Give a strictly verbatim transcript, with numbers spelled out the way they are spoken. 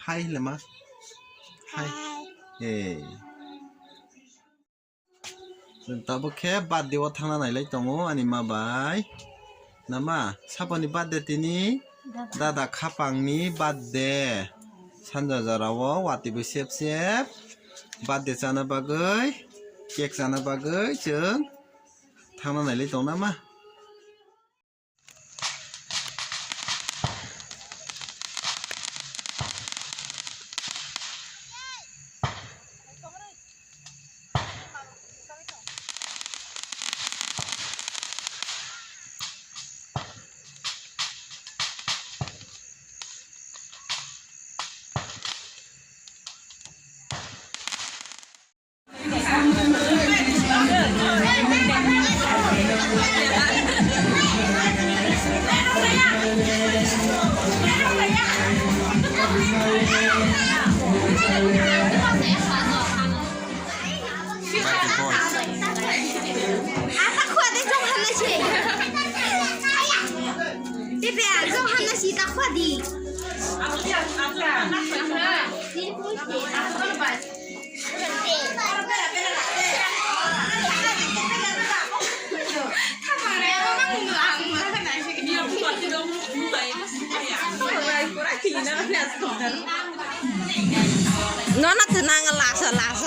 Hai hile ma. Hai. Hey. Chwng tabuk khe birthday o thangna nailai tongo ani ma bai. Nama, sapani birthday tini? Dada. Dada khapangni birthday. Sanja jorao watwi bo sep sep. Birthday chana bagwi, cake chana bagwi chwng thangna nailai tong nama. Ata khua de jong hamna se. Pepe, jong hamna si ta khua di. Nono twnang lasa lasa.